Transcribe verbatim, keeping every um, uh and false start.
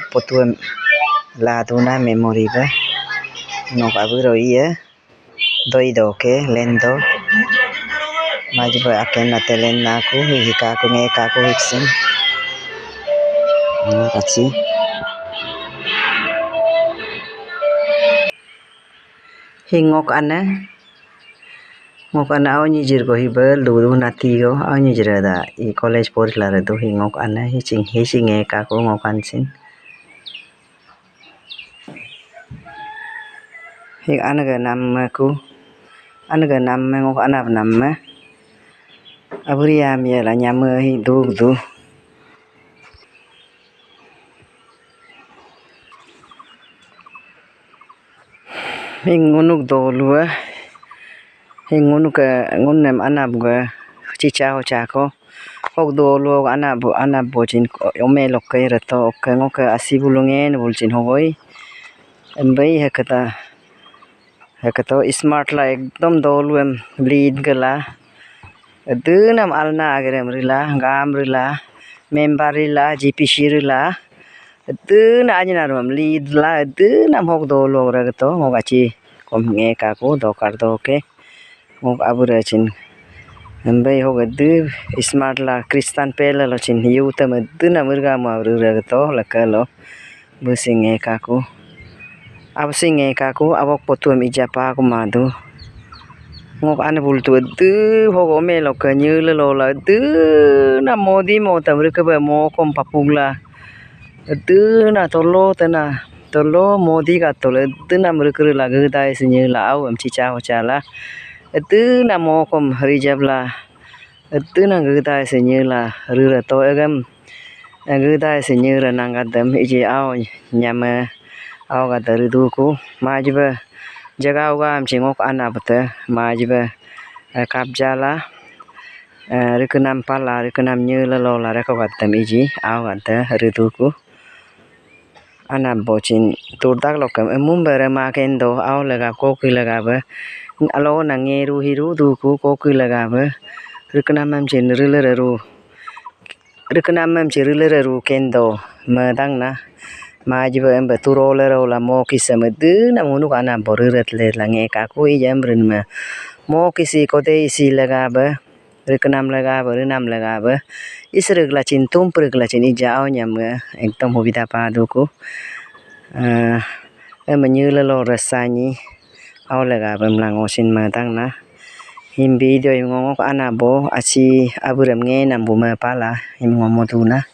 Potuem laduna memory be. Nok aburo iye. Doi doke lendo. Majiba aken na telen naku hikaku ngekaku hiksin. Kachi. Hingok ane. Ngok ane au nyijir ko hibe ludu nati ko au nyijir da i college pori lare do hingok ane hiching hiching e kaku ngok ansin. Hik ane ke namme ku ane ke namme ngok anap namme. Abri ami la nyame hi duk du. Hing ngunuk dolu e. Hing ngunuk e ngunem anap ge. Cica ho cako. Hok dolu hok anap anap bojin ome lokke reto okke ngoke asi bulungen bulcin hogoi. Embai heketa. Hekato smart la ekdom dolu em lead gela. Edunam alna agerem rila, gam rila, member rila, G P C rila. Eduna anyina rumam lead la, edunam hok dolu regeto, hok aci kom ngekaku, dokar doke. Hok abura cin. Embai hok edu smart la Kristan pela lo cin, youth em edunam irga ma regeto, lekelo. Busing ngekaku. Absing ngekaku, abok potuem ijapa aku madu. Ngok ane bultu edu, hok ome lokke nyele lola eduna modi mo tam rikebe mokom papugla. Eduna tolo tena, tolo modi katolo eduna merikere la gedai senyela au em cica hocala. Eduna mokom rijabla. Eduna gedai senyela rira to egem. Gedai senyera nanggadem iji au nyame au gada riduku. Majibe jaga uga amci ngok anabte majibe kapjala. Rikenam pala rikenam nyela lola reko gadem iji au gada riduku. Anap bocin turdak lokem emum bere makendo au lega koki lega be. Alo na ngeru hiru duku koki lega be. Rikenam amcin rile reru. Rikenam amcin rile reru kendo medang na. Majibe embe turo lero la mokise medunam ngunuk anap bo riret le la ngekaku ijam rinme. Mokisi kode isi lega be. Rikenam lega be, rinam lega be. Isrik lacin, tumperik lacin, ija au nyam ge. Ekdom hubida paduku. Eh, eh, menyele lo resanyi. Au lega be melang osin medang na. Him video him ngongok anabo, aci aburem ngenam bu mepala, him ngomoduna.